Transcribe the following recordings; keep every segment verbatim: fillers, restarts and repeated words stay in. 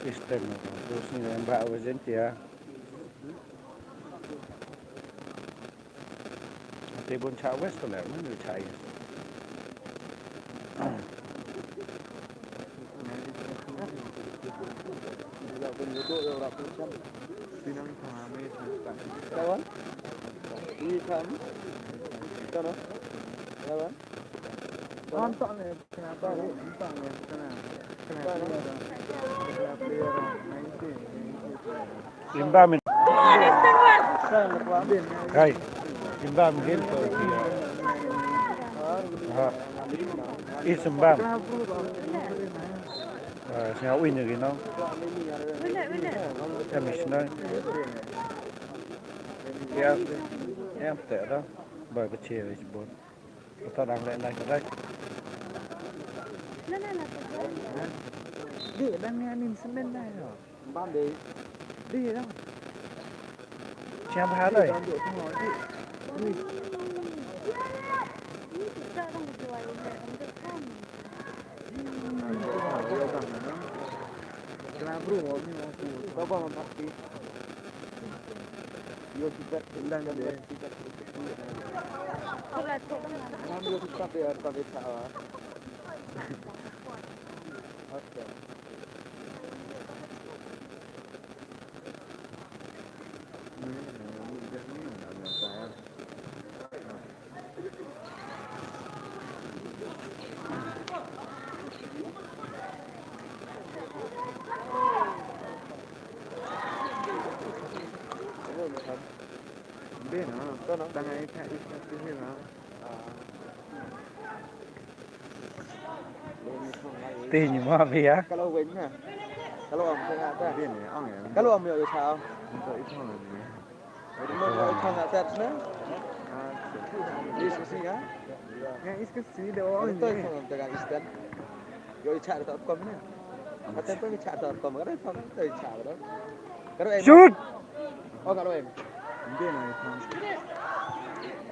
Eastern, terus ni yang ba West Jaintia. Te bun cha West tu lah, mana cha East. Lawan? Ini kan? Kan? Lawan? Imbam in. Hai. Imbam gel to. Ha. Is imbam. Ah, snya win lagi no. Em is no. Ya. Ya, tak ada. Ba kecil je bot. Kita dang leh nai kedai. Di dang ni anin semen dah yo. Bam deh. Di dang. Siapa halai? Di dang duk tengok di. Di. Kena bro ni aku. Baba mampak di. Yo kita bilang deh. Te ni ma bia. Kalau win na. Kalau am tengah ta. Kalau am yo sa. Ito ito na ni. Ito mo ito na ta na. Ni susi ya. Nga is kasi do. Ito ito na ta Eastern. Yo icha ta kom na. Kata pun icha ta kom. Kata pun icha ta. Shoot. Oh, kalau em. Dia na itu.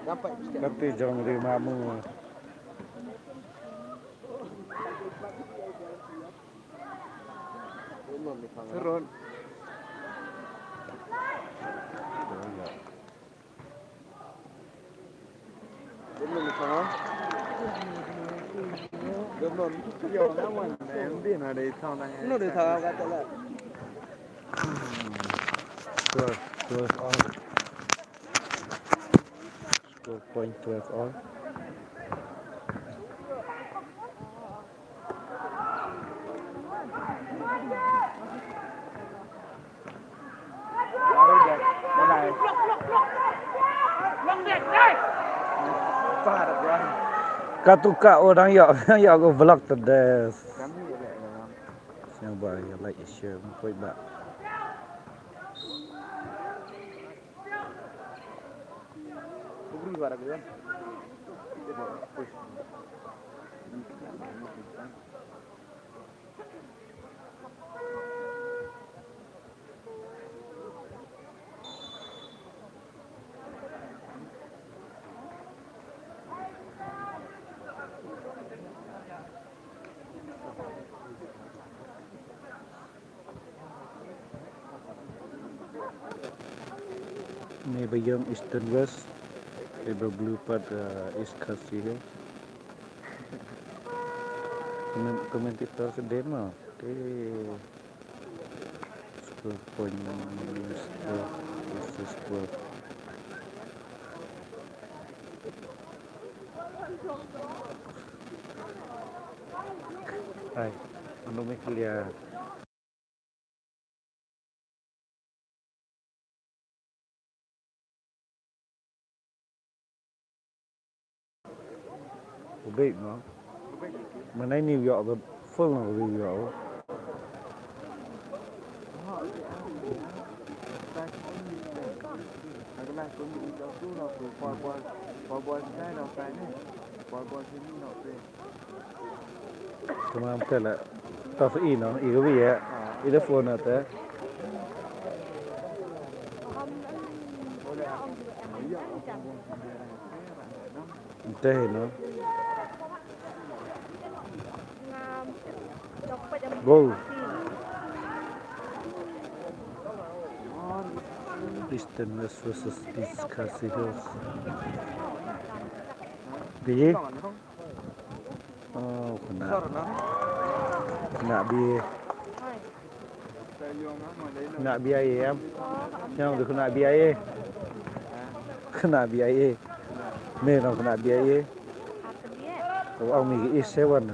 Nampak. Kata jong di mamu. Turun. Twelve, twelve all. Score point twelve all. Ka tu ka orang ïa, ïa ko vlog te des. Sngewbha ïa like, share, koi ba. Neighbor Young Eastern West, neighbor Blue Part, uh, East Khasi Hills. Comment-, commentator sedih mah. Te score point, score, score. Hai, anu me clear. Ubik no. Mana New York ke full no New York. Kumam te la. Taf i no, i ga wi ya. I da phone na te. Te no. Goal. Eastern West versus East Khasi Hills. Bia. Oh, kena. Kena bia. Kena bia em. Yang tu kena bia. Kena bia. Me no kena bia. Oh, ang mi is seven.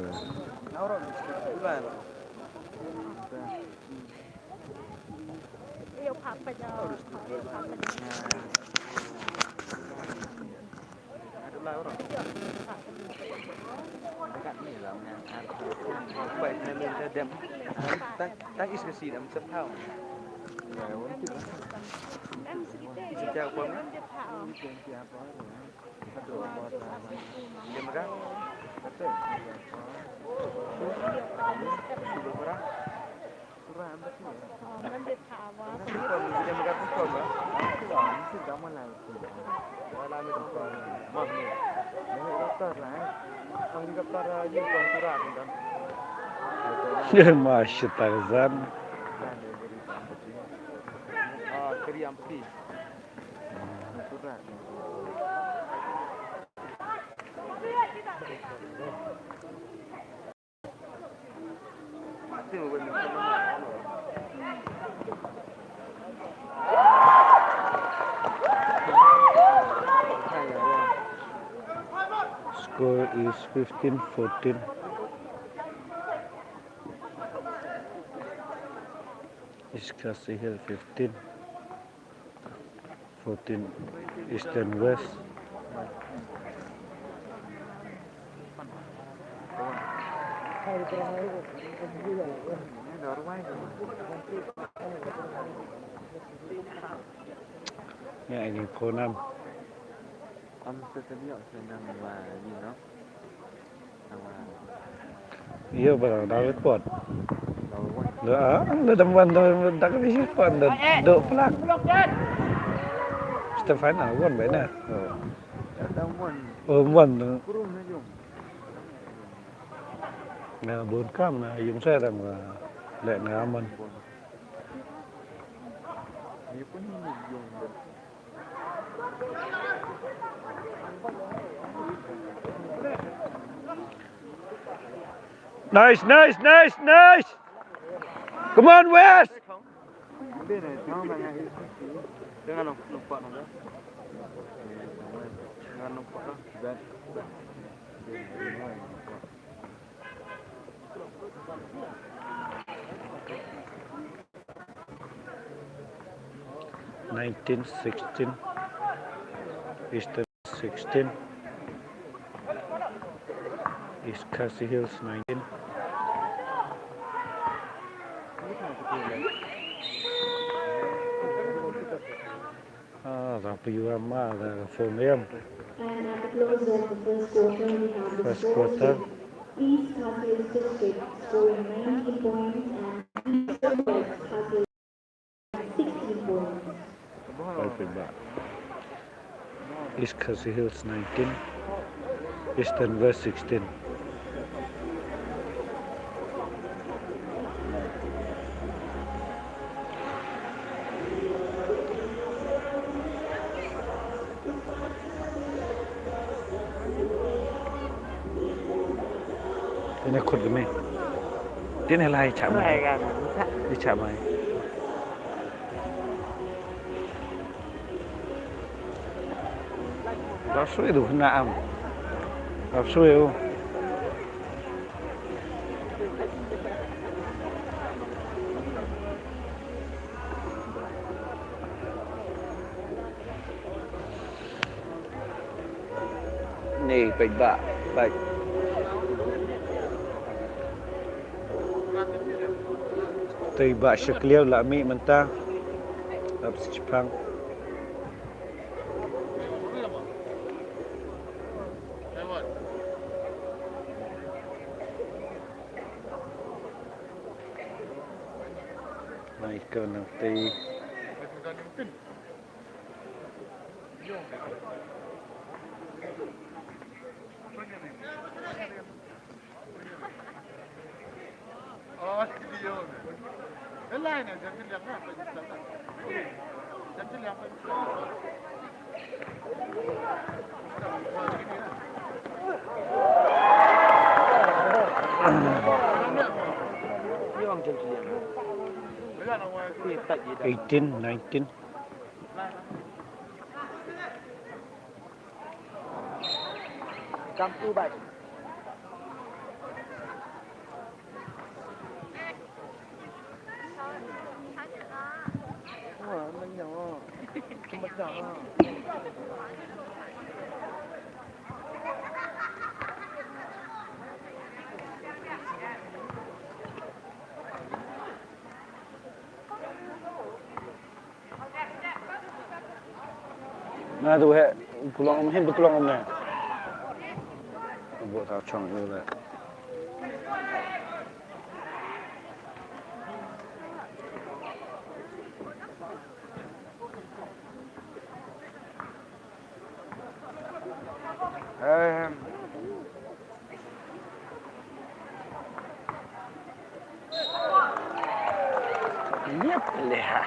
Masih Tarzan. Score is fifteen fourteen. East Khasi Hills fifteen. Fourteen Eastern West. Ya, ini phone am. Am setemio senang wali, no? Iyo, ba dang report. Da, ah, da dang wan, da, da ka bisi pon, da do plak. Stefan ah wan ba na. Oh, wan. Na bun kam na yung sa dang le na man. Nice, nice, nice, nice. Come on, West. Nineteen sixteen, Eastern sixteen, East Khasi Hills nineteen. Ah, da payuh ma da phone em. And at the close of the first quarter, we have the First scores quarter. With East Khasi Hills District scoring nineteen points and East West Khasi Hills sixteen points. Perfect ba. East Khasi Hills nineteen, Eastern West sixteen. Tene khut gme. Tene lai cha mai. Lai gan. Di cha mai. Rap sui du na am. Rap sui u. Ni peit ba, peit. Tei ba shakliau la mih mynta. Ap sipang. Mai ka nang tei. Eighteen, nineteen. Come two by. Na tu he, kulong um hin kulong um ne. Buat tak chong ni le. Em. Niat leha.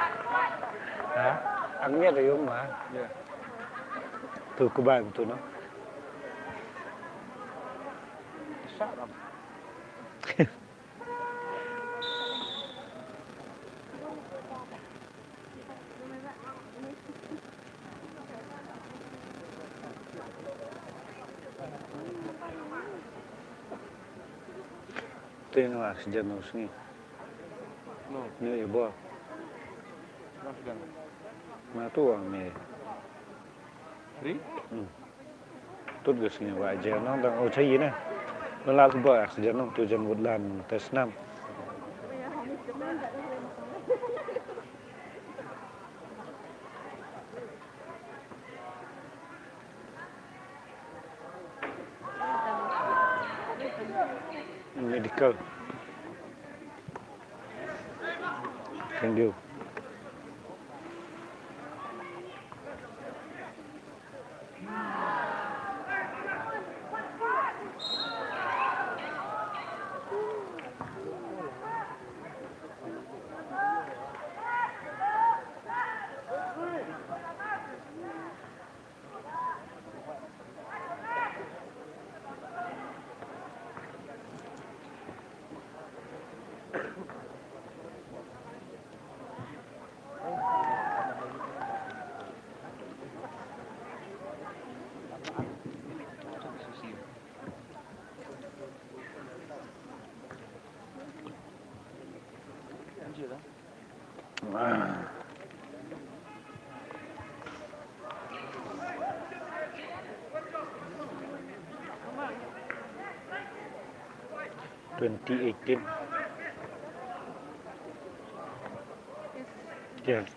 Ha? Ang niat yung ma. Ya. Tu kuban tu no. Saram. Tin wa sejak nusni. No. Ni ibu. No sejak. Ma tu wa me. Free? Hmm. Tut ga sngi wa je nong dang o chayi na. Ba la ba ak je nong tu jan wut lan te snam. Medical. Thank you. Twenty eighteen. Yes.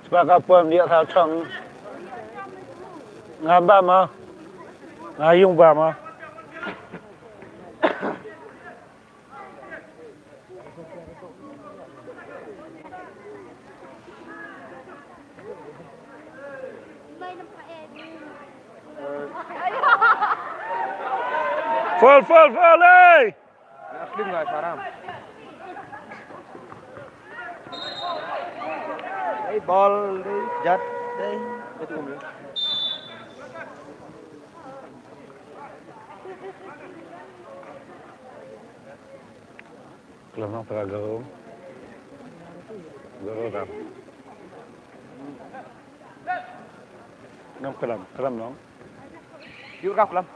Spa ka pom dia thau chong. Nga ba ma. Nga yung ba ma. Foul, foul, foul, hey! Asli nggak saram. Hey, ball, hey, jat, hey. Betul ya. Kelam nang para garo. Garo dam. Ngam kelam, kelam nong. Yuk kau kelam.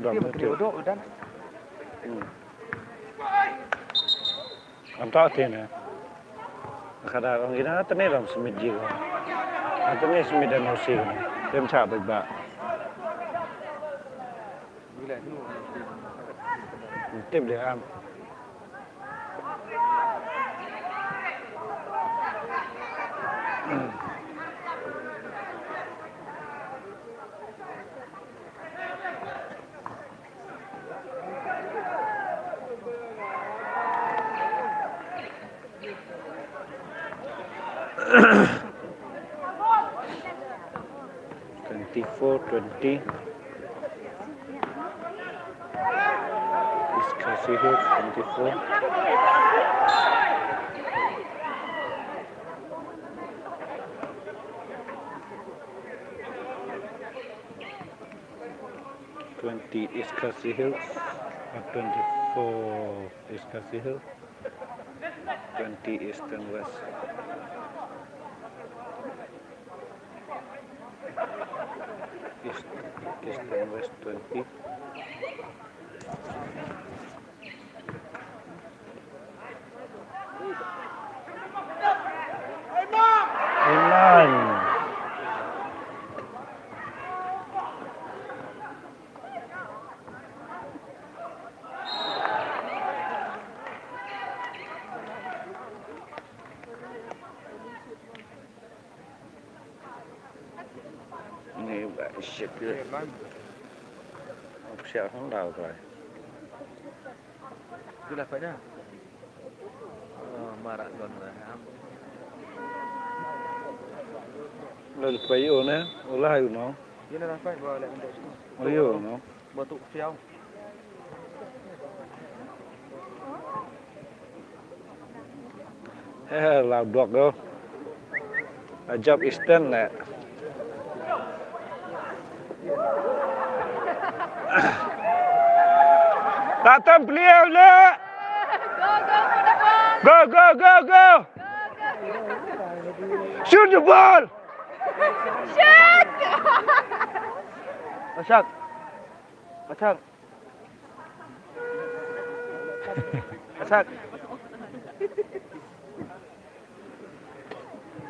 Dam. Yuk betul. Udah, udah. Hmm. Am ta te ne. Kada rong ina tene ram smit ji ko. Tene smit dan osi ko. Tem cha bek ba. Tip de am. Twenty-four twenty. East Khasi Hills twenty-four. Twenty East Khasi Hills, uh, twenty-four East Khasi Hills, twenty Eastern West. East, Eastern West twenty. Amen. Ni ba shit ke. Siap hang dau kai. Itulah paknya. Oh, marak don lah. Lalu payu ne, ulah ayu no. Ini lah pak, bawa lek untuk sini. Ayu no. Batuk siau. Eh, la dok go. Ajab Eastern le. Tatam pliau le. Go, go, go, go. Go, go, go, go. Shoot the ball. Shoot. Attack. Attack. Attack.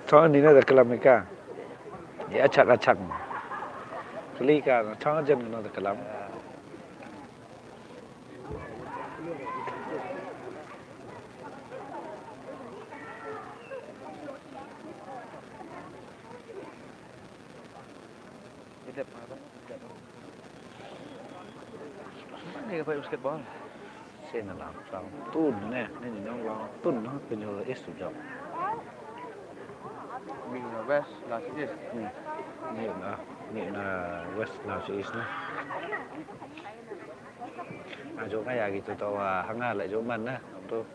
Chong ni na da kalam ka. Ya chak, chak. Kali ka, chong jen na da kalam. Idep apa? Idep. Ni ka peit basketball. Sien na lang tun ne, ni ni nong lang tun na, pynjur is tu jam. Ni na west, na east. Hmm. Ni na, ni na west, na east na. Ajo nga ya gitu tawa hanga la jo man na. Tu.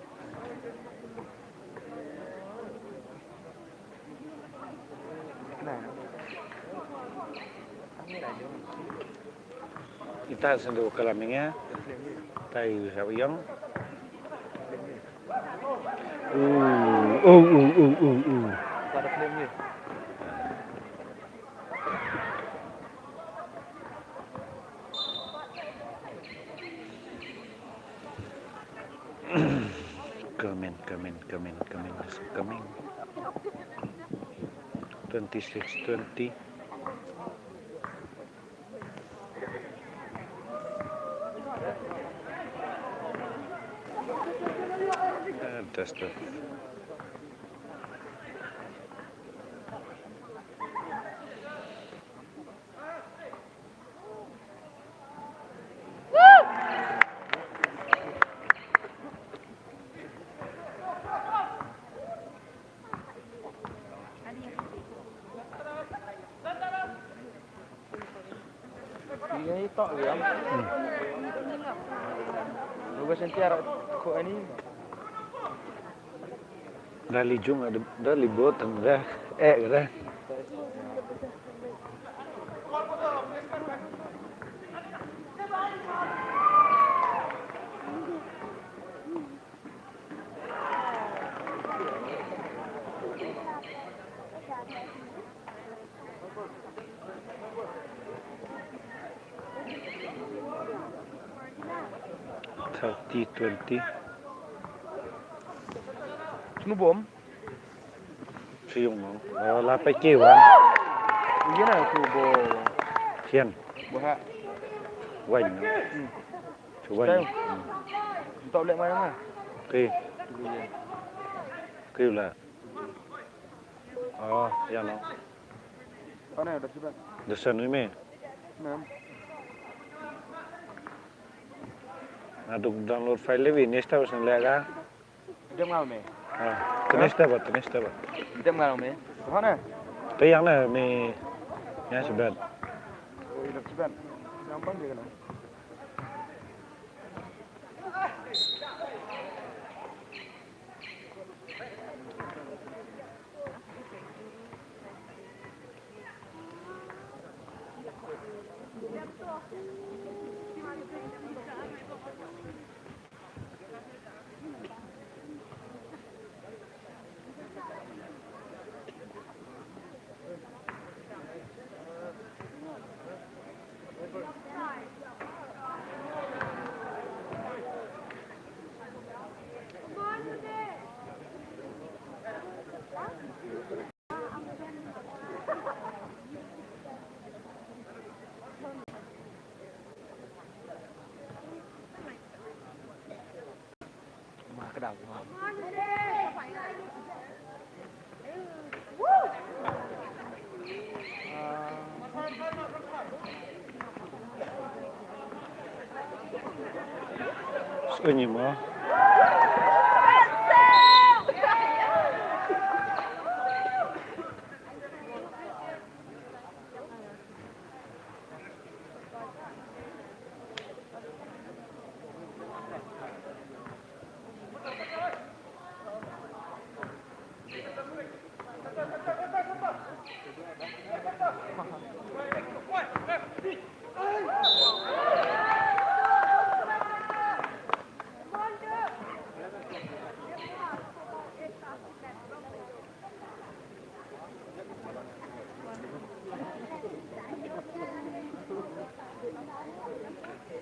Ita sendu kalam inge. Tai sa yang. Uh, uh, uh, uh, uh, uh. Come in, come in, come in, come in, it's coming. Twenty-six twenty. Ah, that's the Ini tok ya. Hmm. Lu sentiar ko ini. Dali jung ada, dali bot tang dah. Eh, dah. Thirty twenty. Snu bom. Siyung no. Oh, la pai ke wan. Iya na tu bo. Sian. Bo ha. Wan no. Hmm. Cuba. Style. Hmm. Untuk lek mana? Oke. Oke lah. Oh, ya no. Mana ada sudah? Desan ni me. Nah. Aduk download file lebih ni, setahu saya lihat kan. Dia mau me. Tene step ba, tene step ba. Dem ngarang me. Hana? Te yang na me, yang sebat. Oh, ini sebat. Yang bang dia kena. Sünyi ma.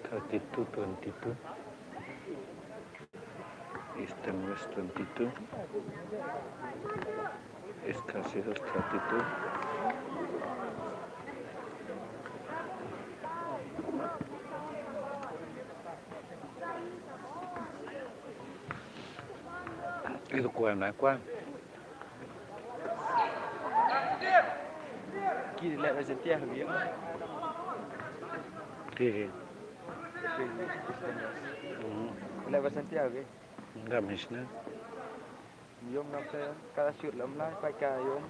Thirty-two twenty-two. Eastern West twenty-two. East Khasi Hills thirty-two. Itu kuan, na kuan. Ki leh ba Santiago, ya. Ki. Ki. Hmm. Leh ba Santiago, ya. Enggak, Misna. Yom ngam te, ka shoot lam lai, pa ka yom.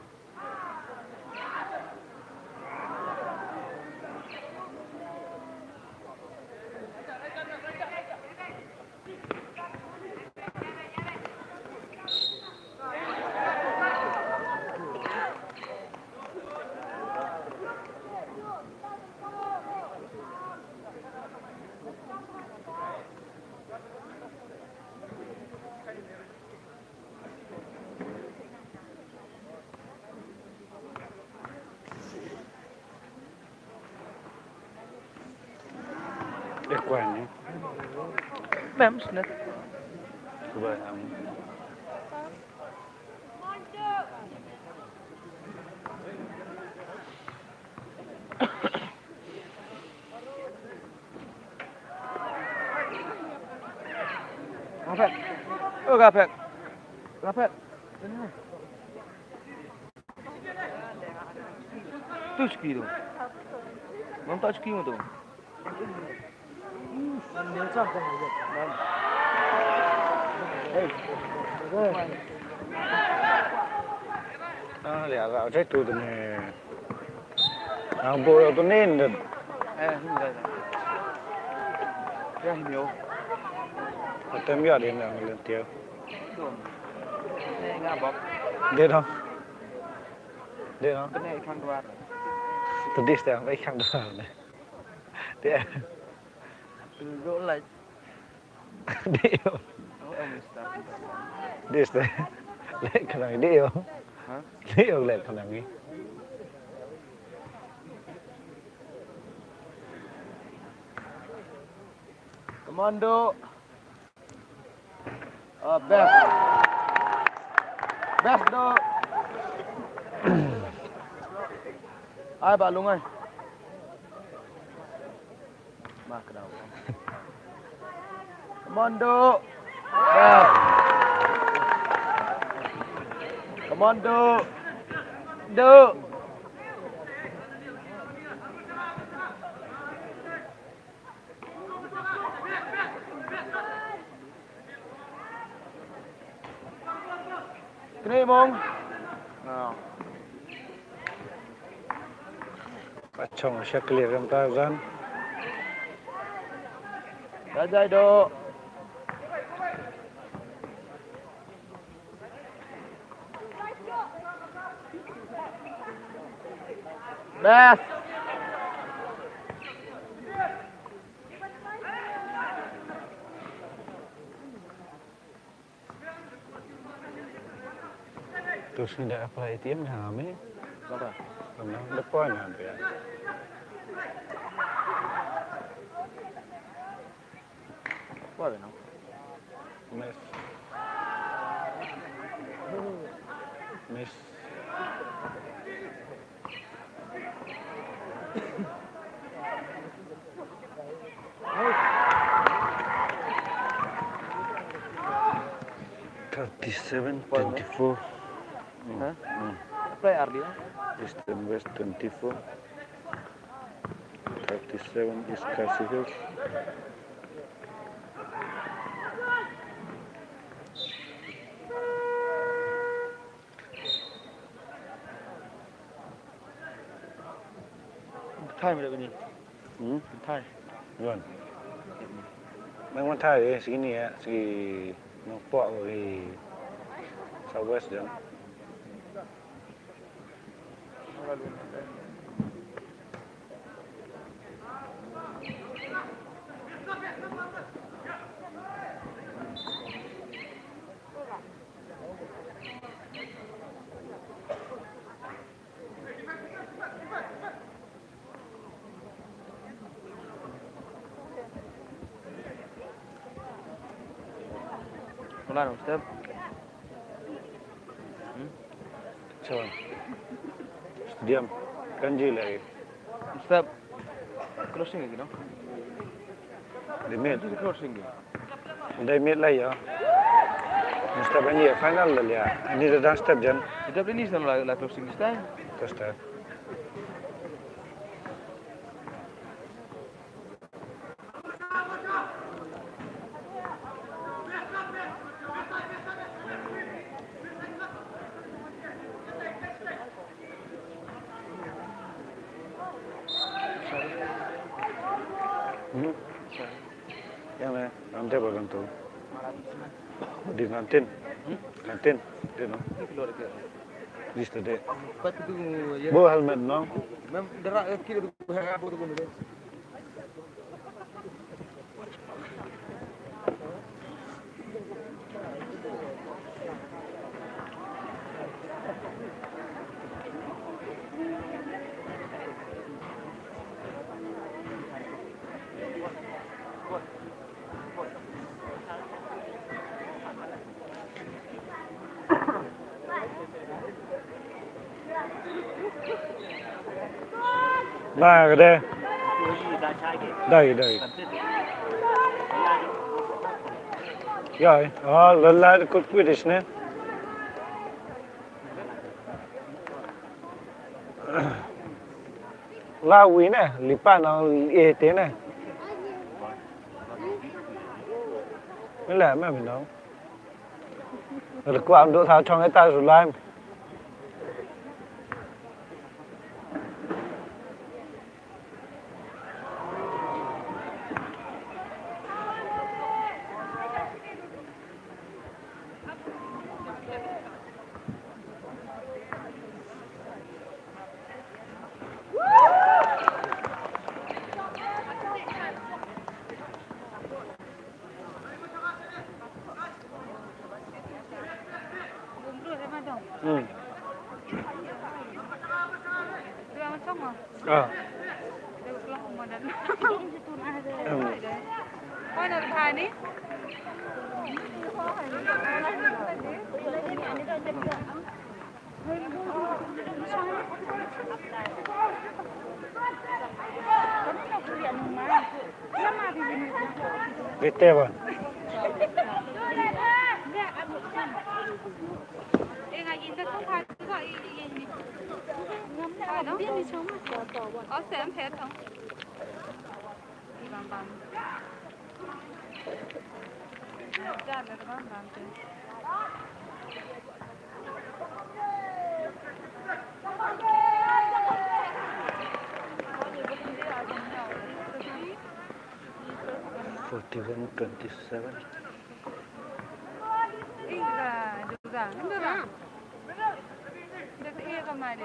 Dek kuan ni. Mem sne. Kuba am. Gapek. Oh, gapek. Gapek. Tu ski tu. Nampak ski tu. Ah, le ala je tu ne. Ang bo tu ne ndet. Eh, ndet. Ya, himyo. Atem ya de na ngelentio. Ne nga bok. De no. De no. Kene ikhang dua. Tu dis te ang ikhang dua ne. Te. Duduk lai. Dek yo. Oh, em, stop. Dek stop. Lek khnang dek yo. Ha? Dek yo lek khnang ni. Commando. Ah, best. Best do. Ai ba lungai. Ma ka dau. Commando. Best. Commando. Do. Ni mong. Ka chong sha clear kan ta zan. Ka jai do. Best. Terus ni dah apply A T M dah kami. Berapa? Kami dah point dah tu ya. Apa dah no? Miss. Miss. Thirty-seven twenty-four. Huh? Hmm. Play early, huh? Eastern West twenty-four. Thirty-seven East Khasi Hills. Thai mah dah ni. Hmm? Thai. Yuan. Memang Thai eh, sini ya, si Nongpok lagi South West dan. Hold on, step. Hmm? Stadium. Kan ji lagi. Step. Crossing lagi, no? Di mid. Crossing lagi. Dei mid la ïa. Mynstep ani final la ïa. Ani da dang step jan. Kita beli ni sama la, la closing this time. Terus ta. Hmm. Yang mana? Nanti apa kan tu? Di kantin. Kantin. Dia no. Di situ deh. Bawa helmet no. Ba ka de. Dai, dai. Ya, ah, la la kut kut is ne. La wi ne, lipa na e te ne. Mila ma mi no. Requam do sa chong eta su lai. Hmm. Ah. Hmm. Bete wan. Forty-one twenty-seven. Indra, Indra, Indra. Indra, iya ka mari.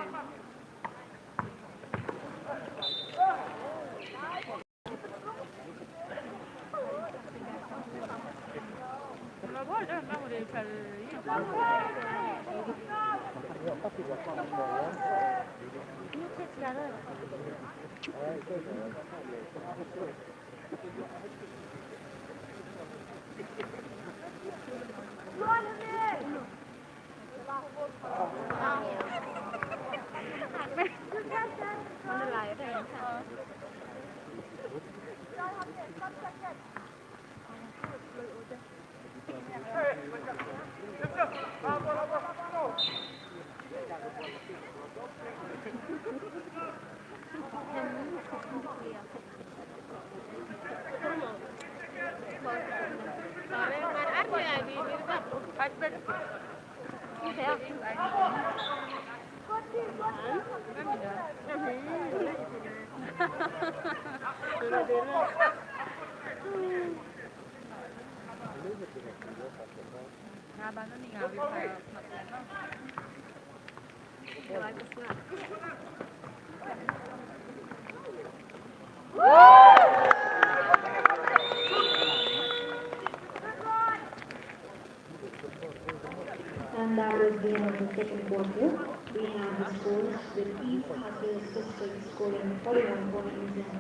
And that was the end of the second quarter. We have the scores with East Khasi District scoring forty-one points and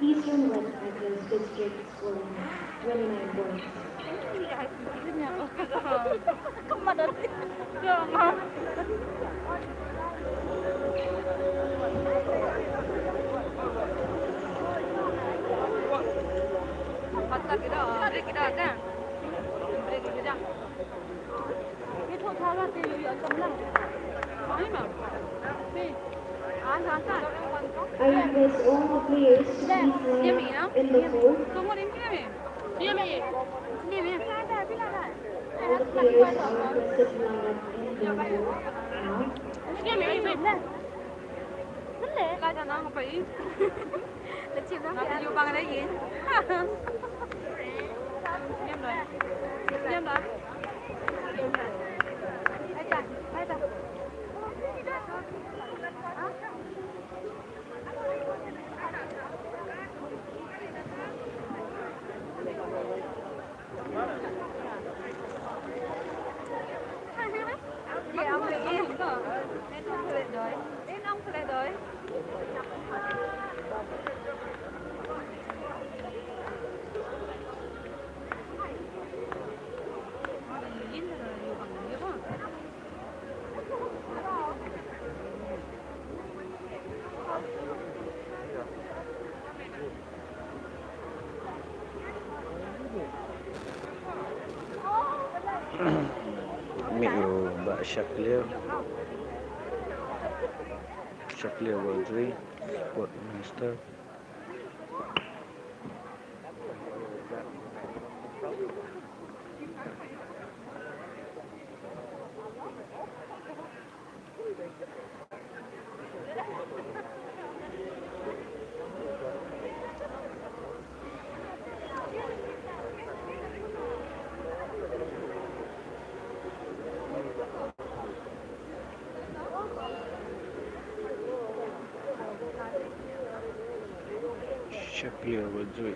Eastern West Khasi District scoring twenty-nine points. I request all the players to please line up in the court. All the players are requested to line up in the court now. Mih u Bah Shakliar, Shakliar Wadri, Sport Minister. Shakliar Wadri.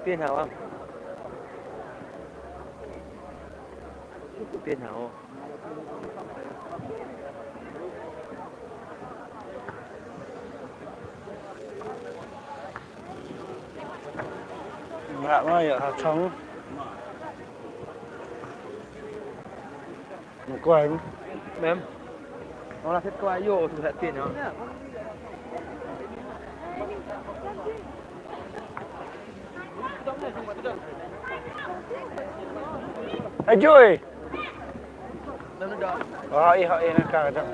Pin hao am? Pin hao. Ngah ma ïa ha chong. Mem. Ora set ko ayo tu set pin no. Ajoy. Hai hai na ka dang.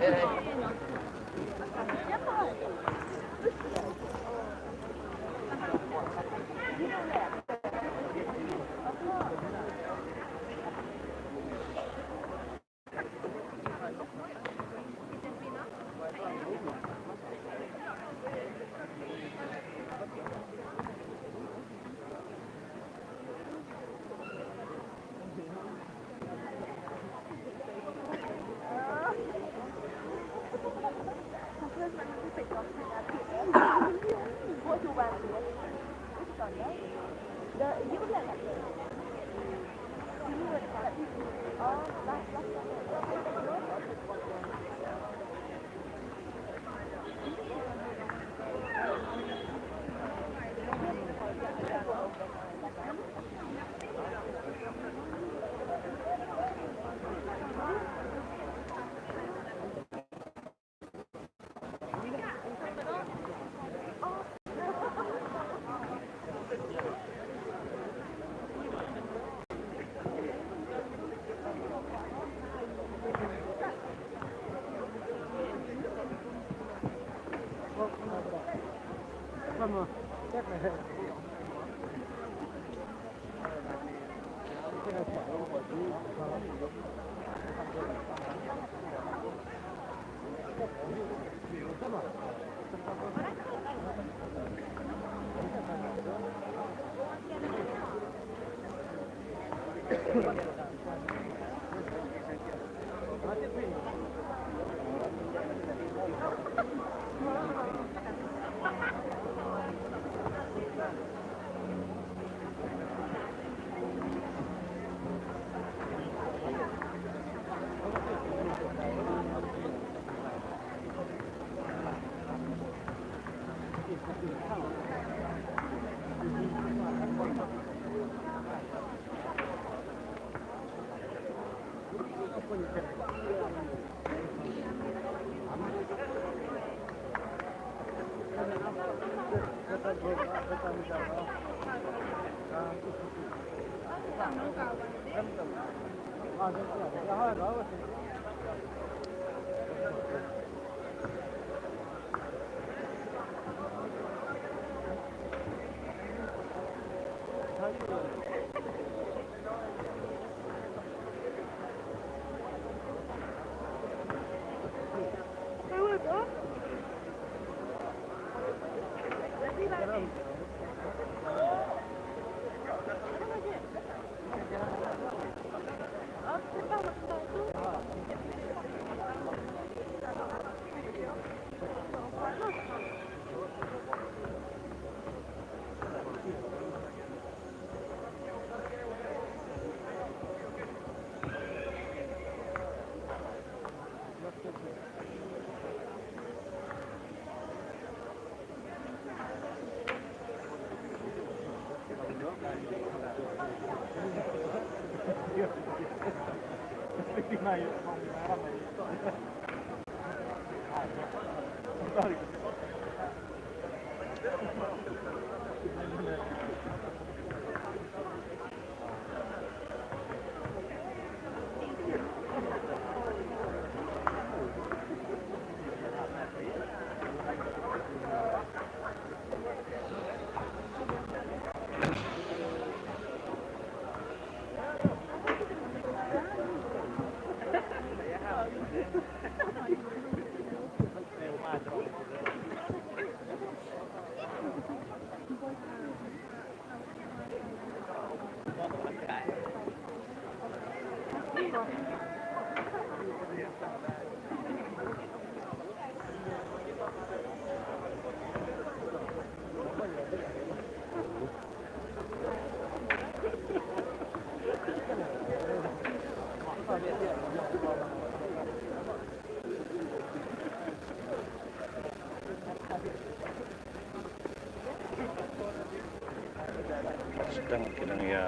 Sdang ki dang ïa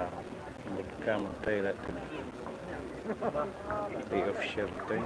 bud kam te la ki dang. Te official te.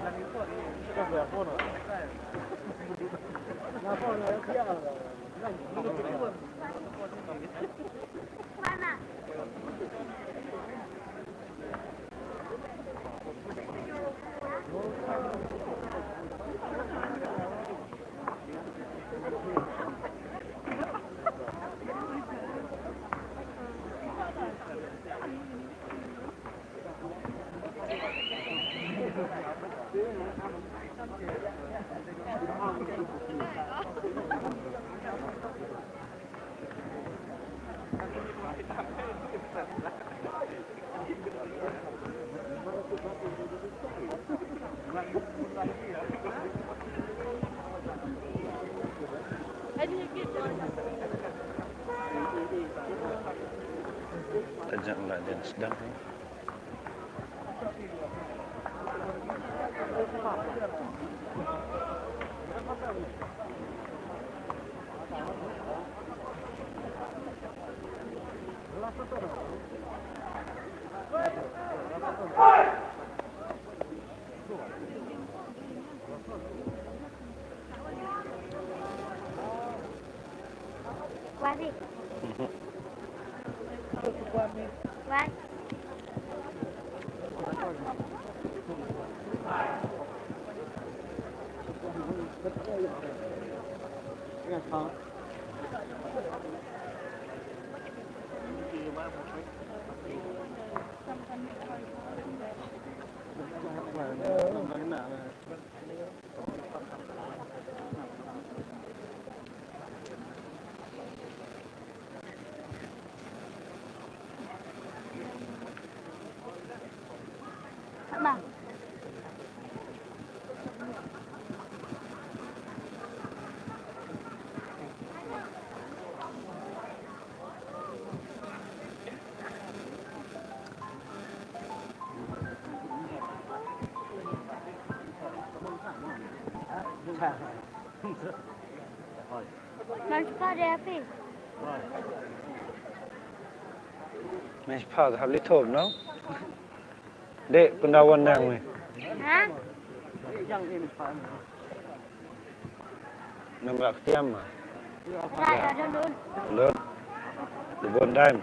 Tajak lah dia sedang ni. Mei pha hap li thop no. Dek pyndawan nang mei. Ha? Namrak tiam ma. Lut. Lubon daim.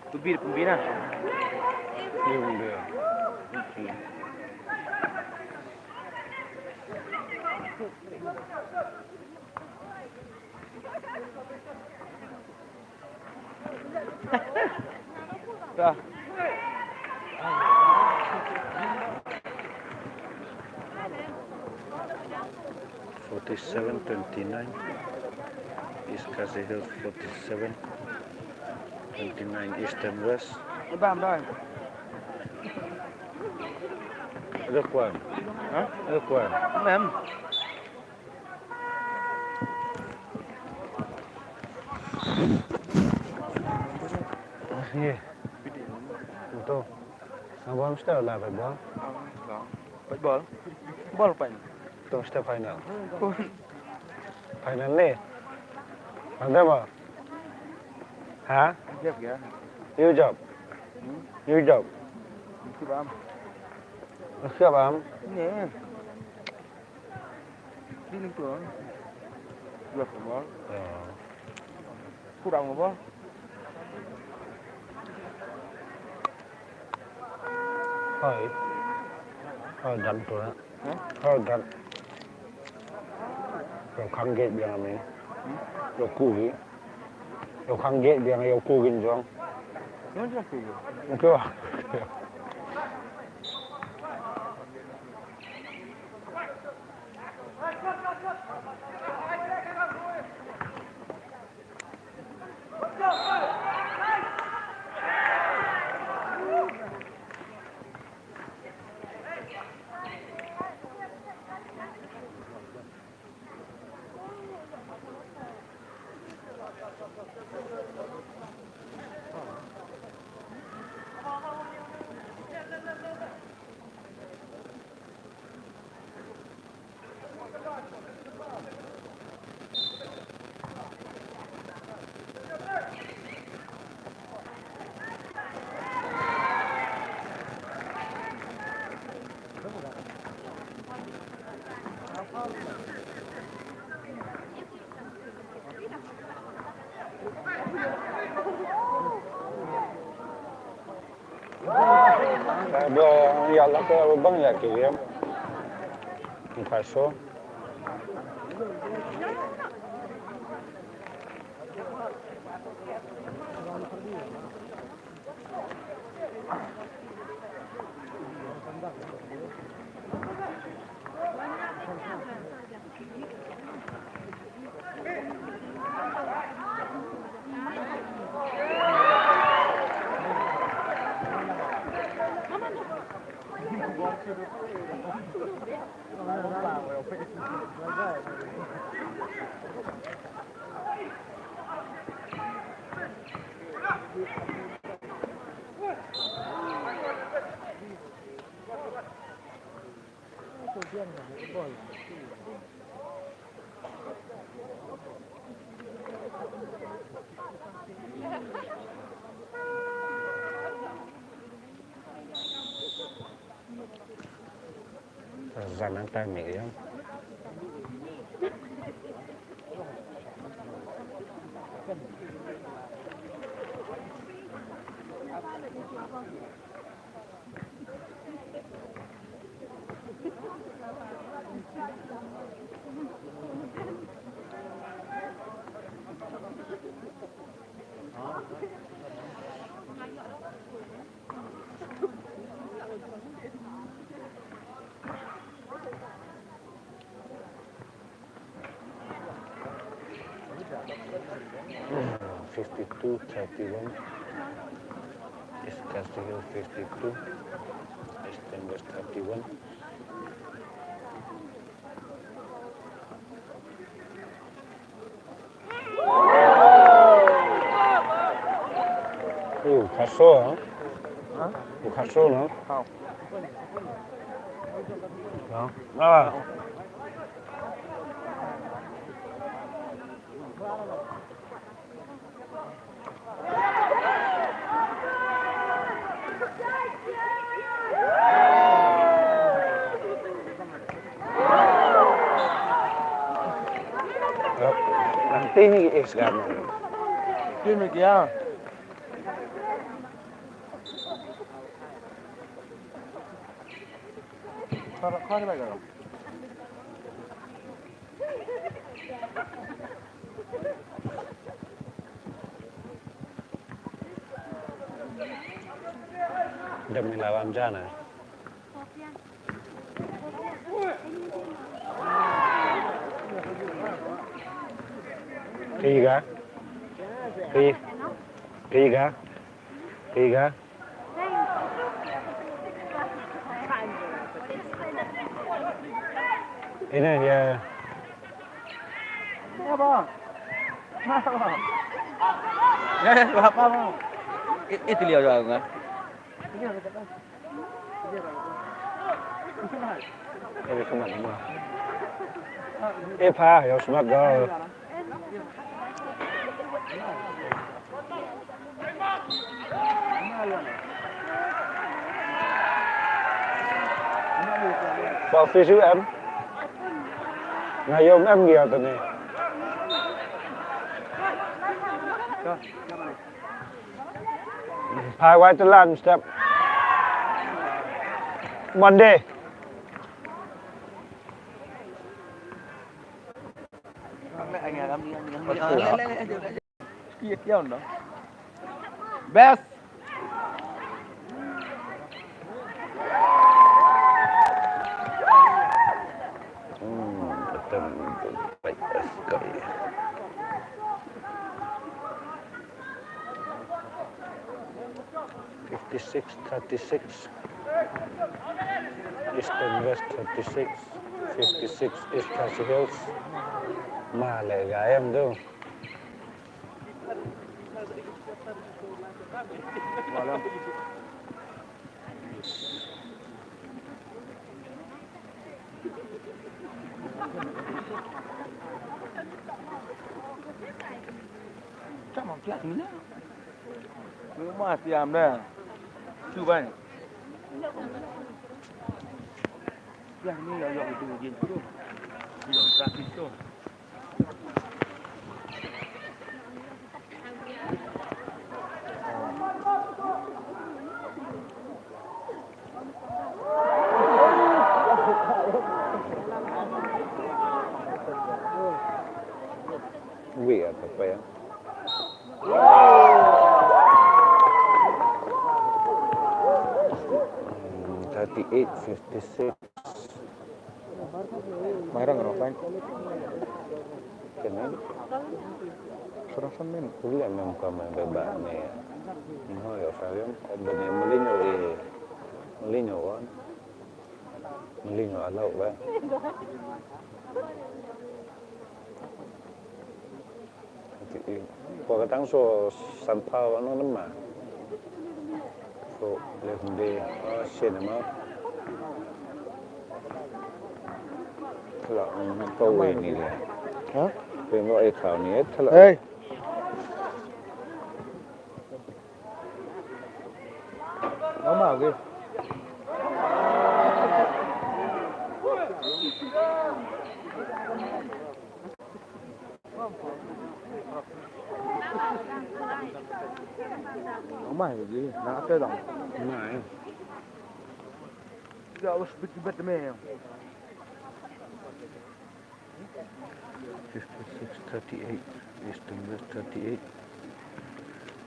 Tu bir pembina. Yung dia. Forty-seven twenty-nine. East Khasi Hills forty-seven twenty-nine, East and West. Bam, bam. Ada kuan. Ha? Ada kuan. Mem. Ye. Betul. Abang mesti lah ball. Ball. Ball pain. Tu mesti final. Final ni. Ada apa? Ha? Siap ya. You job. Hmm? You job. Siap am. Siap am. Ni. Di lingkungan. Dua semua. Ya. Kurang apa? Hai. Hai, dan tu lah. Hah? Hai, dan. Yo kang gate biang kami. Hmm? Yo kugi. Yo kang gate biang yo kugi jong. Yang jelas tu. Okey. Ba ïa la ka bang ïa ki ïa. Ka so. Zan nang tai me ïa. Fifty-two thirty-one. East Khasi Hills fifty-two. Eastern West thirty-one. Oh, Khasi, ha? Ha? Oh, Khasi, no? Hau. No. Ah. Nanti ni is kan. Tim ni kia. Kau kau ni baik kau. Demi lawan jana. Tiga. Ti-, tiga. Tiga. Ini dia. Apa? Apa? Ya, ya, apa, apa? I-, itu dia juga, kan? Ïa smat ma. Eh, pha, ïa smat ga. Ba office em. Nga ïa em ïa tane. Phai wai te lan step. Monday. Best. Hmm, betul, betul. Baik, sekali. Fifty-six thirty-six. Eastern West thirty-six, fifty-six East Khasi Hills. Ma le ga em tu. Come on, class me now. Mama siam dah. Cuba ni. Class ni ïa ïa itu jin tu. Ïa practice tu. Wait, apa ya? Thirty-eight fifty-six. Marang ro kan. Kenal. Serasa men. Kuliah men kau men bebas ni. Nho yo kalian. Bani Mourinho eh. Mourinho kan. Mourinho alau kan. Pua ka tang so sanphaw nong nama. So le hunde, ah, sien nama. Thala, mm, pawei ni le. Ha? Pe mo e khaw ni, eh, thala. Hey. Mama, okay. Mama, okay. Na apa dong? Nah, ya. Fifty-six thirty-eight, Eastern West thirty-eight,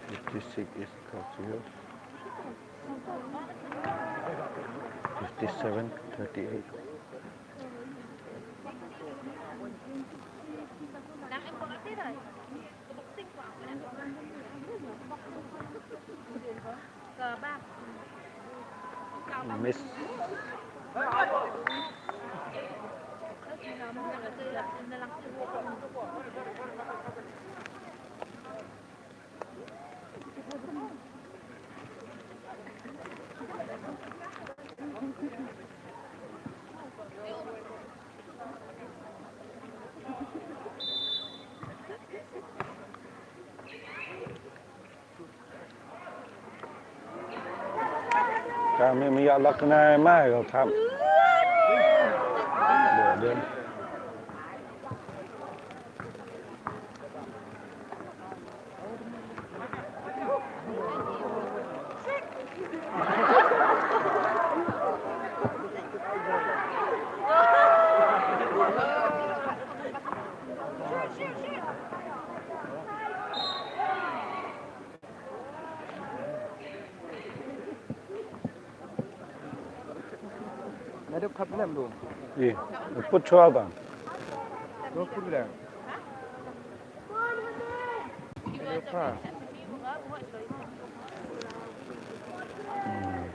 fifty-six East Khasi Hills, fifty-seven thirty-eight. Miss. Kami mi yak lak nai mai ko thap. Bo den. Dep khap lem do. Ih, put chwa bang. Do put lem. Dep khap. Hmm.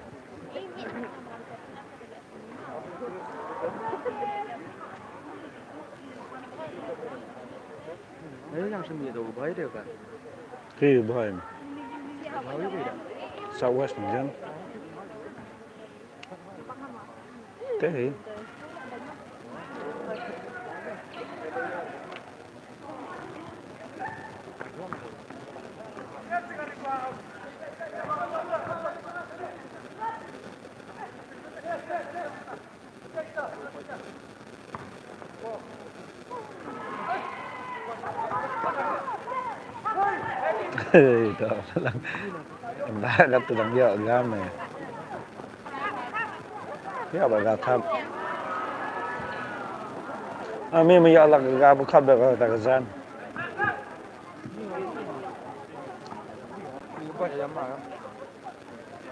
Ei, yang sini tu, baik dia kan? Ki baik. Baik dia. Southwest ni kan? Te hi. Hey, to lang. Ba ka tu dang ïoh gam eh. Ïoh ba ka thap. Ami ma ïoh la ka ba khap da ka ta ka jan.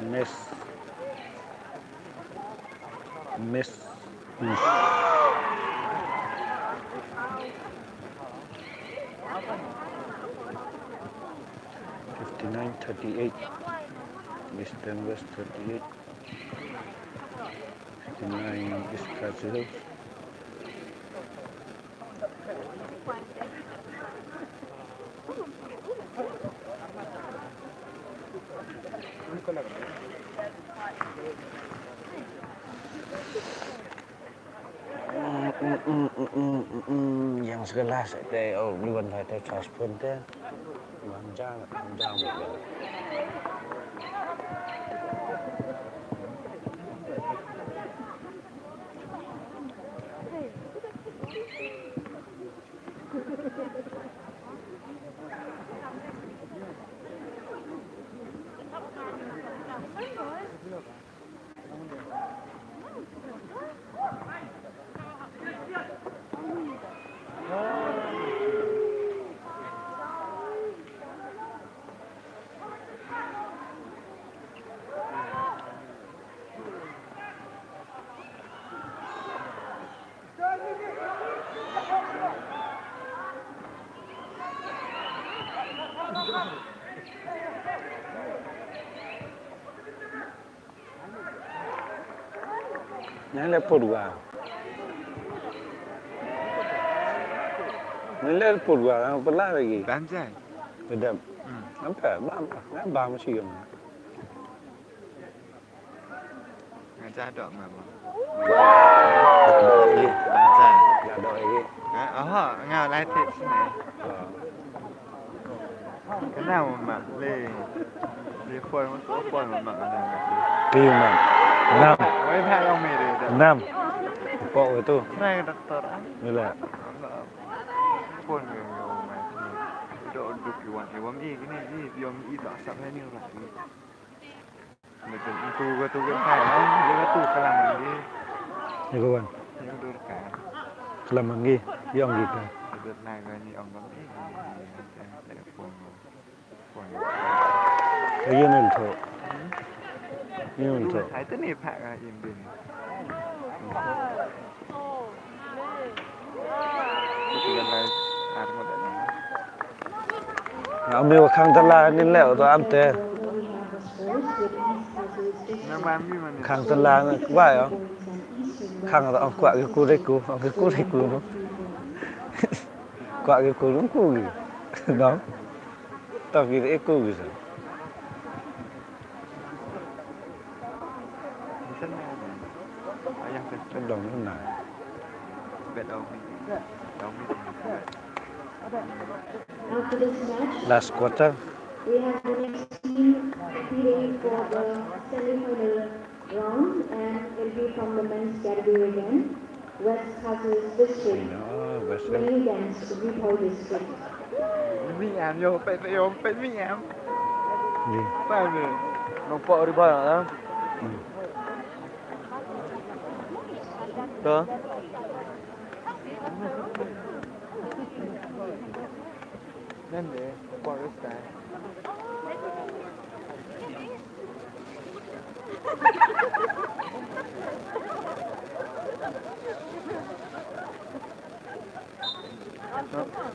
Miss. Miss. Miss. Fifty-nine thirty-eight. Eastern West thirty-eight. Fifty-nine East Khasi Hills. Yang sekelas te, oh, liwan te, te, transport te. Wan jam, wan jam. Nang le purwa. Nang le purwa, nang pula lagi. Bam jai. Bedam. Hmm. Nampak, bam, bam, bam sih yang. Nga ja doh nga mo. Nga ja. Nga doh ïa ki. Ha, oh, nga lai tip sini. Kena mo mak le. Le phone mo tu phone mo mak kena. Pi mak. Nam. Wei pha long me de. Nam. Pok itu. Try doktor ah. Mila. Phone me mo mai. Doh duk iwan iwan i kini i iwan i doh sap ni lah. Betul. Itu betul kan? Hai, dia tu kelaman dia. Ya kawan. Yang tu kan. Kelaman dia, yang gitu. Betul nah kan ni orang kan. Eh, telepon. Phone. Ayo nih tu. Ini tu. Hai tu ni pak kan ini. Nga ong ba khang tala ngin leh to am te. Khang tala nga kwah ïa. Khang to ong kwah ki ku dei ku, ong ki ku dei ku no. Kwah ki ku dei ku ki. No. To ki dei ku ki sa. Dong na. After this match, last quarter, we have the next team competing for the semi-final round, and it'll be from the men's category again. West Khasi Hills District. Playing against Ri Bhoi District. Mi am yo, peit, peit, yo, peit, mi am. Ni. Peit ni. Nong pok Ri Bhoi na. Hmm. To. Nan de, pok Ri Bhoi.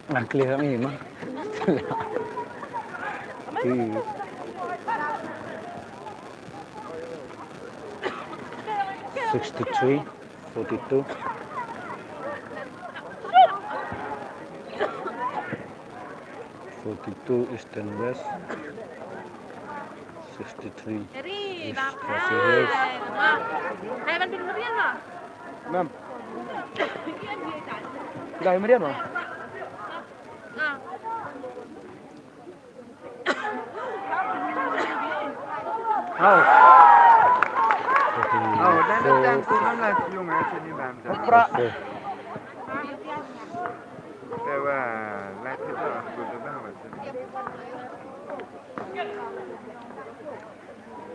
Ang clear ang ima. Sixty-three, forty-two. Forty-two Eastern West. Sixty-three East Khasi Hills. Ma'am. Dah, Marian, ma'am. Hau. Hau, dan dan tu kan lah yung eh sini bang. Pra. Te wa la te da tu da bang wa sini.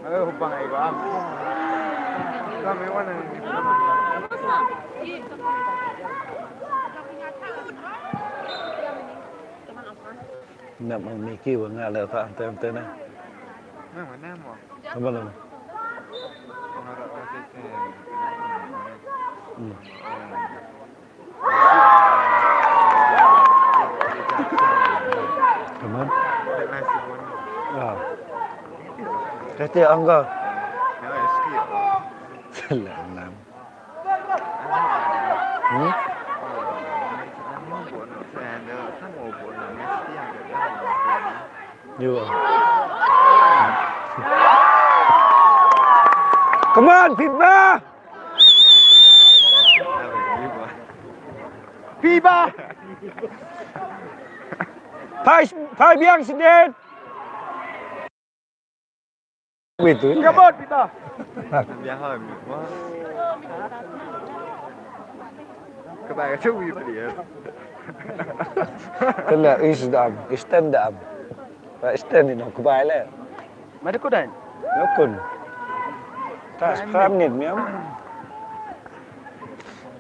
Ayo bang ai ko am. Kami wan ni. Nap ang Miki wa nga le ta tem tem na. Nang mana mo? Apa lo? Pengarap kasih tem. Hmm. Come on. Ah. Tete angga. Salah enam. Hmm? Yo. Come on, Piba! Piba! Phai, phai biang sdien. Wait tu. Come on, Piba! Biang ha mi. Ka ba ka tu wi player. Kena is dam, is ten dam. Ba is ten ni no ka ba le. Mari ku dan. Lokun. Tas pram nit miam.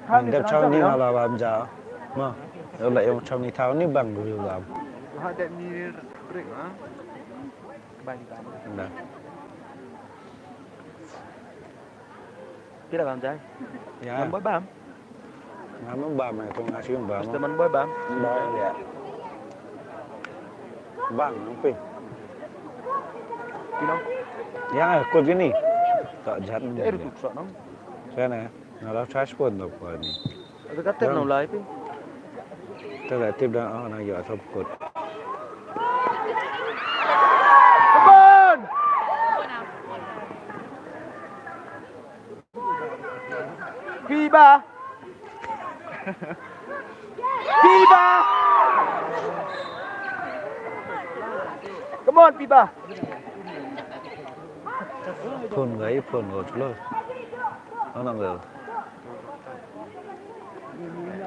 Pram nit. Dep chau ni ngala bam ja. Ma. Yo la yo chau ni tau ni bang gu bam. Ha dep ni break ha. Bang bam. Dah. Phi la bam jai? Ya. Ngam boi bam. Ngam bam, eh, tu nga shu bam. Mesti man boi bam. Bam, ya. Bam, nang pi. Phi nong? Ya, kot gini. Tak jat. Eh, rutuk sok nong. Sana, eh. Nga la charge pun tu pun ni. Ada kata nong lai pi. Kita la tip dah, oh, nang ya sop kot. Kebun! Piba! Piba! Come on, Piba! Phone gai, phone go chlo. Anang go.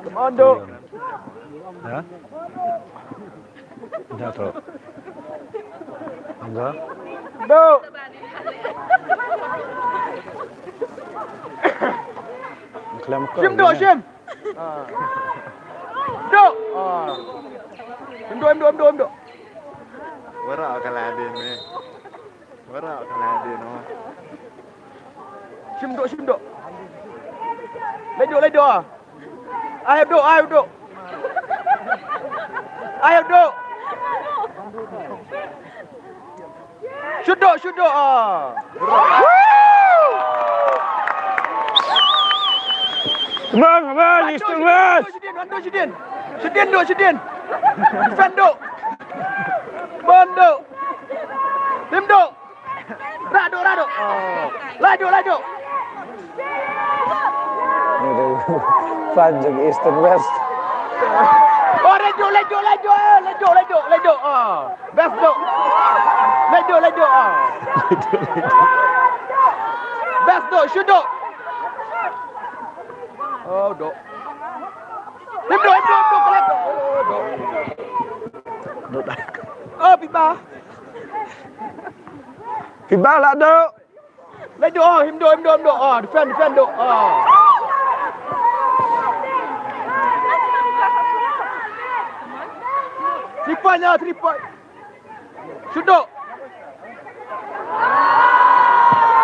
Come on, Do. Ha? Dah tu. Angga. Do. Kelam kau. Shim, Do, shim. Ah. Do. Ah. Shim, Do, shim, Do, shim, Do, shim, Do. Wara ka la din me. Wara ka la din no. Shim, Do, shim, Do. Leit, Do, leit, Do. Ai, Do, ai, Do. Ai, Do. Shut, Do, shut, Do. Ah. Come on, come on, Eastern West. Shadin, Shadin. Shadin, Do, Shadin. Defend, Do. Bun, Do. Tim, Do. Rah, Do, rah, Do. Oh. Laju, laju. Ni tu fan jong Eastern West. Oh, laju, laju, laju, laju, laju, laju. Oh. Best, Do. Laju, laju. Oh. Best, Do. Shoot, Do. Oh, Do. Tim, Do, tim, Do, tim, Do, kelak. Oh, Do. Do dah. Oh, Piba. Piba lah, Do. Laju, oh, him Do, him Do, him Do. Oh, defend, defend, Do. Oh. Three point, oh, three point. Shoot, Do.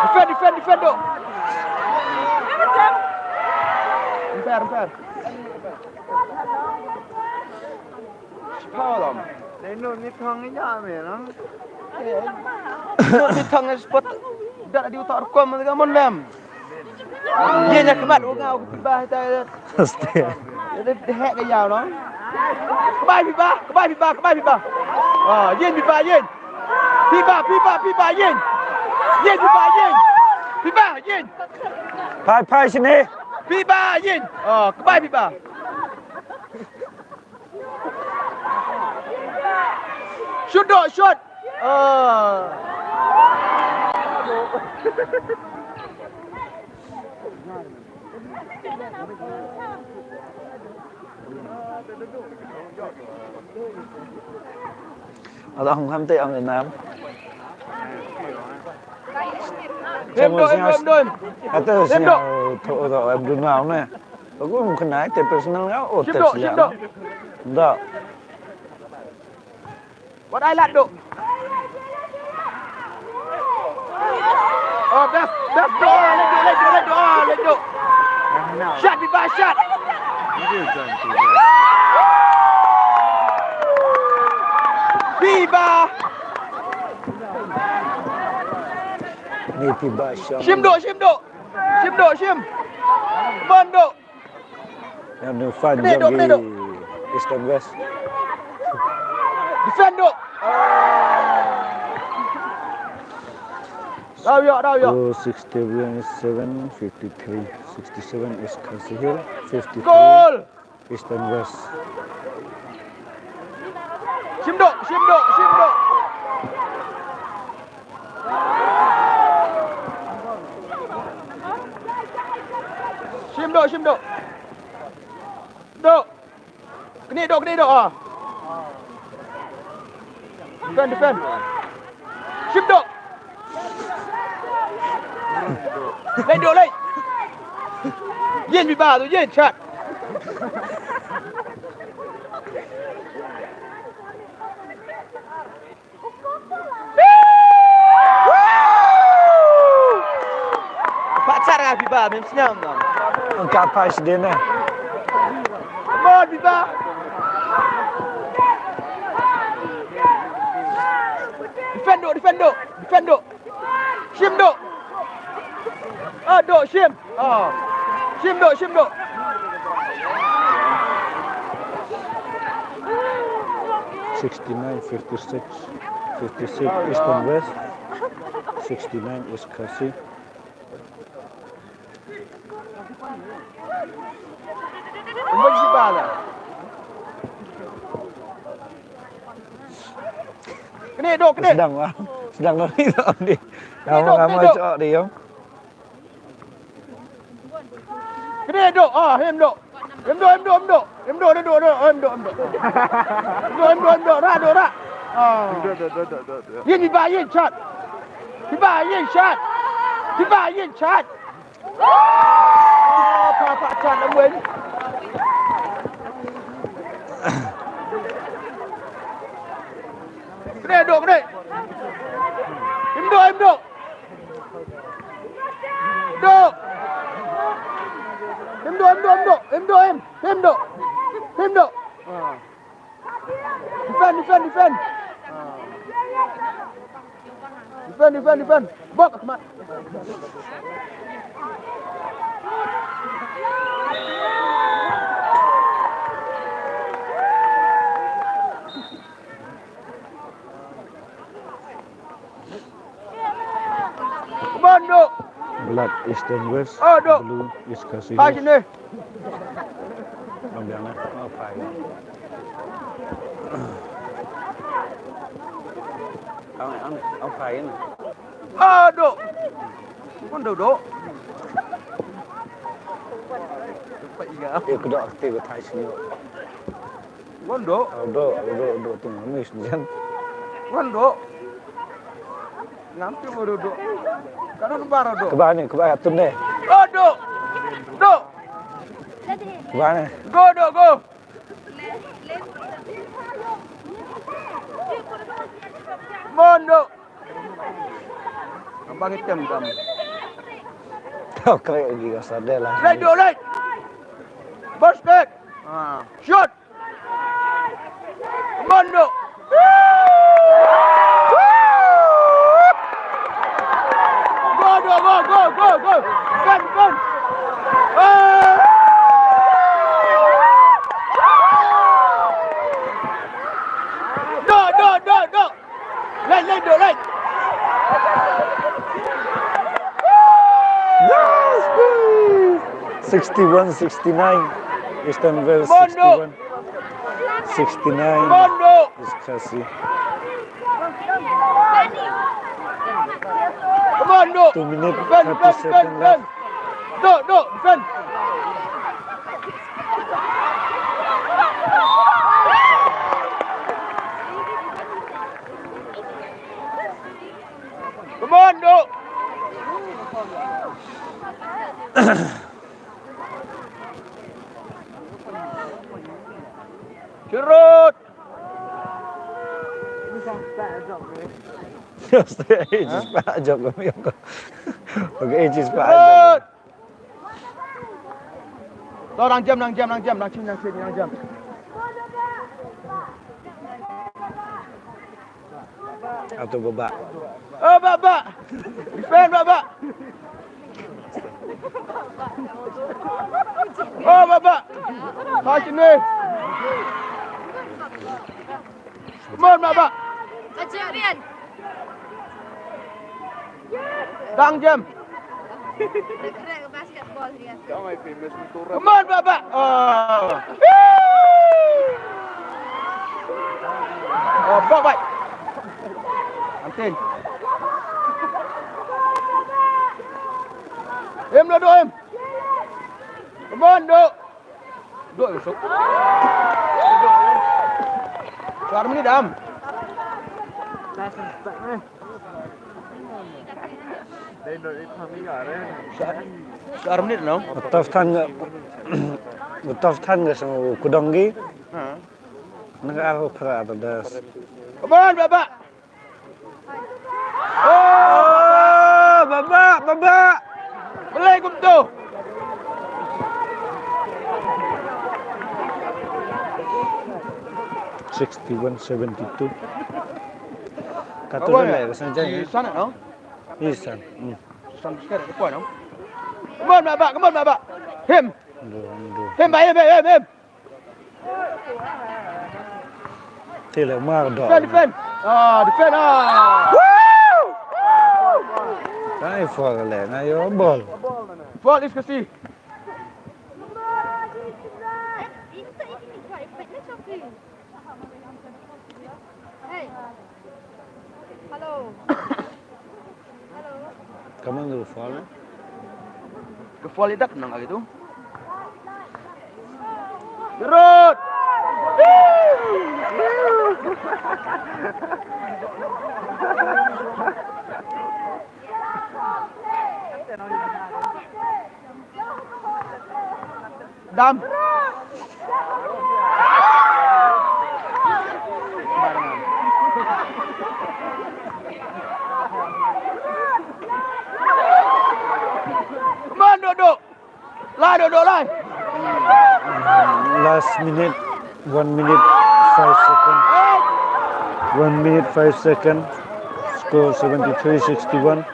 Defend, defend, defend, Do. Umpire, umpire. Thong. Dei no ni thong ni nya me lang. No ni thong ni spot. Dak di utak rukom ni ka mon lem. Ye nya kemat u ngau ke piba ta. Aste. Ye de hek ke yau no. Kebai piba, kebai piba, kebai piba. Ah, yin piba, yin. Piba, piba, piba, yin. Yin piba, yin. Piba, yin. Phai, phai sini. Piba, yin. Ah, kebai piba. Shoot doh, shoot. Ah. Ada hong ham te ang enam. Him doh, him doh, him doh. Ata sing to to Abdul Nam ne. Aku mungkin naik te personal nga oh te sila. Dah. Wat ai lad doh. Oh, best, best doh. Lad doh, lad doh, lad doh. Ah, lad doh. Shot, Biba, shot. Biba. Ni Biba shot. Shim doh, shim doh. Shim doh, shim. Ban doh. Yang ni fan jong ki Eastern West. Defend doh. Daw ïoh, daw ïoh. Score sixty-seven fifty-three. Sixty-seven is Khasi Hills, fifty-three Eastern West. Shim doh, shim doh, shim doh. Shim doh, shim doh. Doh. Knieh doh, knieh doh, ah. Defend, defend. Shim doh. Leit doh, leit. Yin Biba tu, yin, shot. Pak Char ah Biba, mem sñiaw no. Ka pas dena. Come on, Biba. Defend doh, defend doh, defend doh. Shim doh. Ah, doh, shim. Ah. Shim doh, shim doh. Sixty-nine fifty-six, fifty-six Eastern West, sixty-nine East Khasi. Umban shi bala. Kene doh, kene. Sedang, ah. Sedang kami doh, di. Kene doh, kene doh. Cok di, yong. Kene doh, ah, hem doh. Hem doh, hem doh, hem doh. Hem doh, doh, doh, doh, hem doh, hem doh. Hem doh, hem doh, hem doh, ra, doh, ra. Ah. Yin, Biba, yin, chat. Biba, yin, chat. Biba, yin, chat. Ah, pa, pa, chat, lam wen. Kene doh, kene. Hem doh, hem doh. Doh. Hem doh, hem doh, hem doh. Hem doh, hem. Hem doh. Hem doh. Ah. Defend, defend, defend. Defend, defend, defend. Bok, Ahmad. Come on, doh. Black Eastern West. Oh, doh. Blue East Khasi Hills. Pas ini. Bang biang eh. Oh, pai. Ang, ang, oh, pai ini. Oh, doh. Come on, doh, doh. Pai ya. Eh, kedok aktif ke thai sini. Ngon doh. Doh, doh, doh tu ngan mis jen. Ngon doh. Ngam tu baru doh. Kalau bar doh. Kebah ni, kebah atun deh. Oh, doh. Doh. Kebah ni. Go, doh, go. Mon doh. Abang item kam. Kau kau lagi kau sadar lah. Right, doh, right. Basket. Ha. Shoot. Mondo. Go, go, go, go, go, go. Gun, gun. Ah! Do, do, do, do. Lain, lain, do, lain. Sixty-one sixty-nine. Eastern West Mondo. Sixty-one sixty-nine. Mondo. Is Khasi. Come on, no. Two minutes, defend, thirty defend, seconds defend, left. Defend. No, no, defend. Come on, no. Sherrod. Ej is pa jok kami ko. Okay, ej is pa jok. To, nang jam, nang jam, nang jam, nang jam, nang jam, nang jam. Atu Baba. Oh, Baba. Defend, Baba. Oh, Baba. Hai sini. Come on, Baba. A champion. Dang jam. Basketball dia. Come on, Baba. Oh. Oh, Baba. Antin. Em lo do em. Come on, do. Dok, dok. Sar minit am. Sar minit no. Tough time nga. Tough time nga sang kudong gi. Ha. Nga aku kra ada das. Come on, Baba. Oh, Baba, Baba. Balei kumto? Sixty-one seventy-two. Katu le ka sanjay. Isan, no? Isan. Hmm. Isan, isan, no? Come on, Baba, come on, Baba. Him. Ndu, ndu. Him, ba, him, him, him, him. Te le mar do. Defend, defend. Ah, defend, ah. Ai, foul le, nga ïoh ball. Foul is Khasi. Hey. Hello. Kaman ka foul, eh? Ka foul ita kena lagi tu. Gerut! Dam. Come on, Dok, Dok. Lai, Dok, Dok, lai. Last minute, one minute, five second. One minute, five second. Score seventy-three sixty-one.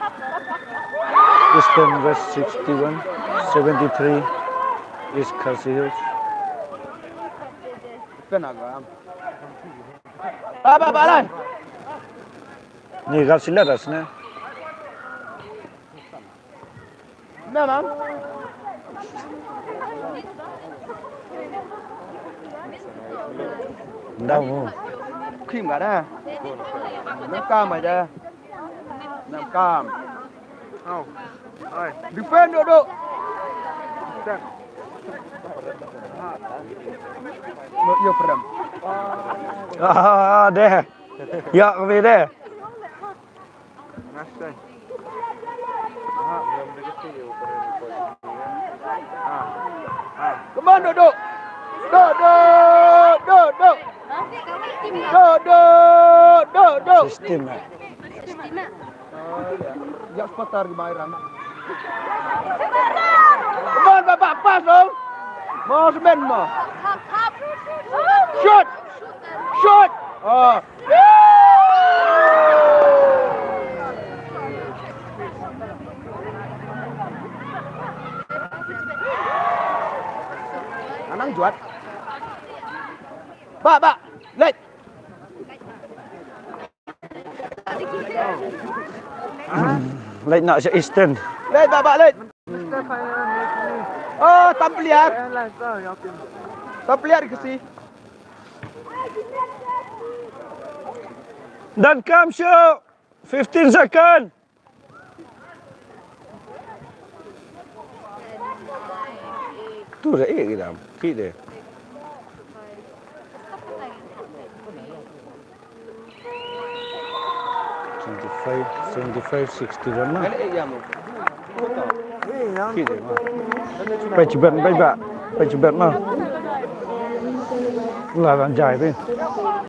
Eastern West sixty-one, seventy-three. East Khasi Hills. Kena gam. Ba, ba, ba, lai. Ni gal sila das ne. Memang. Ndau. Kim gada. Nang kam aja. Nang kam. Au. Ai. Defend duk duk. Defend. Yo, yo, perdam. Ah, deh. Ya, kami deh. Ngasih. Aha. Come on, Dok, Dok. Dok, Dok, Dok, Dok. Dok, Dok, Dok, Dok. System, eh? Ya, sepatar di Mairan. Come on, Baba, pass, oh. Mau semen, mau. Shoot. Shoot. Oh. Anang juat. Ba, ba. Leit. Leit na sha Eastern. Leit, ba, ba, leit. Oh, tam pliar. Tam pliar ke si. Dan kam shu. Fifteen second. Tu dah eh kita. Kita. Twenty-five, seventy-five, sixty-one lah. Kita. Pai chibat, pai ba. Pai chibat mah. Lah, lan jai tu.